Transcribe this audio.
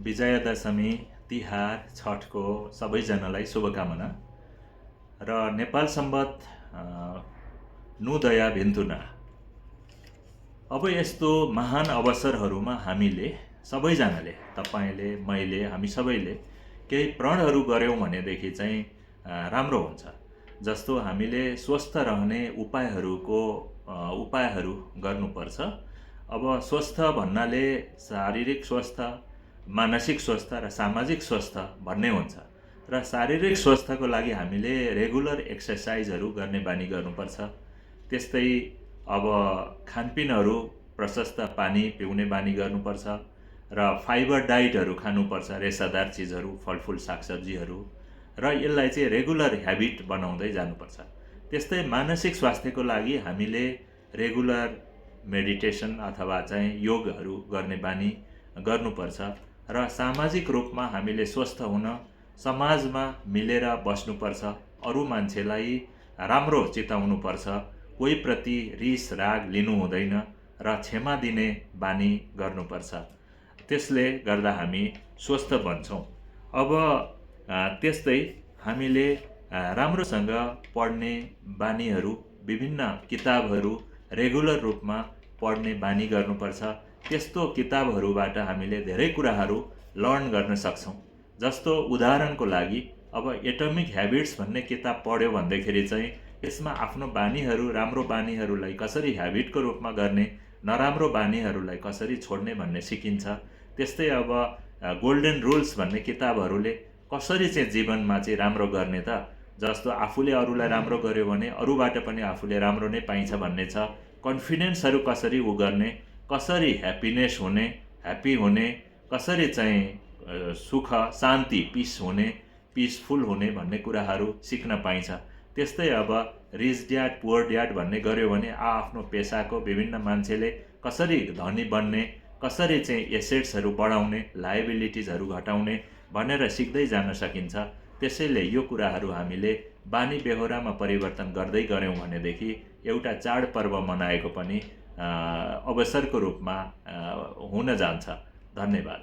विजयादशमी तिहार छठको सबैजनालाई शुभकामना र नेपाल सम्बत नुदया भिन्तुना। अब यस्तो महान अवसरहरूमा हामीले सबैजनाले, तपाईले, मैले, हामी सबैले केही प्रणहरू गर्यौं भनेदेखि चाहिँ राम्रो हुन्छ। जस्तो हामीले स्वस्थ रहने उपायहरू गर्नुपर्छ। अब स्वस्थ भन्नाले शारीरिक स्वस्थ, मानसिक स्वस्थ र सामाजिक स्वस्थ भन्ने हुन्छ। र शारीरिक स्वस्थको लागि हामीले रेगुलर एक्सरसाइजहरू गर्ने बानी गर्नुपर्छ। त्यस्तै अब खानपिनहरू प्रशस्त पानी पिउने बानी गर्नुपर्छ र फाइबर डाइटहरू खानुपर्छ, रेसादार चिजहरू, फलफुल सागसब्जीहरू, र यसलाई चाहिँ रेगुलर ह्याबिट बनाउँदै जानुपर्छ। त्यस्तै मानसिक स्वास्थ्यको लागि हामीले रेगुलर मेडिटेसन अथवा चाहिँ योगहरू गर्ने बानी गर्नुपर्छ र सामाजिक रूपमा हामीले स्वस्थ हुन समाजमा मिलेर बस्नुपर्छ, अरू मान्छेलाई राम्रो चिताउनुपर्छ, कोही प्रति रिस राग लिनु हुँदैन र क्षमा दिने बानी गर्नुपर्छ। त्यसले गर्दा हामी स्वस्थ बन्छौँ। अब त्यस्तै हामीले राम्रोसँग पढ्ने बानीहरू, विभिन्न किताबहरू रेगुलर रूपमा पढ्ने बानी गर्नुपर्छ। त्यस्तो किताबहरूबाट हामीले धेरै कुराहरू लर्न गर्न सक्छौँ। जस्तो उदाहरणको लागि अब एटमिक ह्याबिट्स भन्ने किताब पढ्यो भन्दाखेरि चाहिँ यसमा आफ्नो बानीहरू, राम्रो बानीहरूलाई कसरी ह्याबिटको रूपमा गर्ने, नराम्रो बानीहरूलाई कसरी छोड्ने भन्ने सिकिन्छ। त्यस्तै अब गोल्डन रुल्स भन्ने किताबहरूले कसरी चाहिँ जीवनमा चाहिँ राम्रो गर्ने त, जस्तो आफूले अरूलाई राम्रो गर्यो भने अरूबाट पनि आफूले राम्रो नै पाइन्छ भन्ने छ। कन्फिडेन्सहरू कसरी गर्ने, कसरी ह्याप्पी हुने, कसरी चाहिँ सुख शान्ति पिसफुल हुने भन्ने कुराहरू सिक्न पाइन्छ। त्यस्तै अब रिच ड्याड पुअर ड्याड भन्ने गर्यो भने आफ्नो पेसाको विभिन्न मान्छेले कसरी धनी बन्ने, कसरी चाहिँ एसेट्सहरू बढाउने, लायबिलिटिजहरू घटाउने भनेर सिक्दै जान सकिन्छ। त्यसैले यो कुराहरू हामीले बानी बेहोरामा परिवर्तन गर्दै गऱ्यौँ भनेदेखि एउटा चाडपर्व मनाएको पनि अवसरको रूपमा हुन जान्छ। धन्यवाद।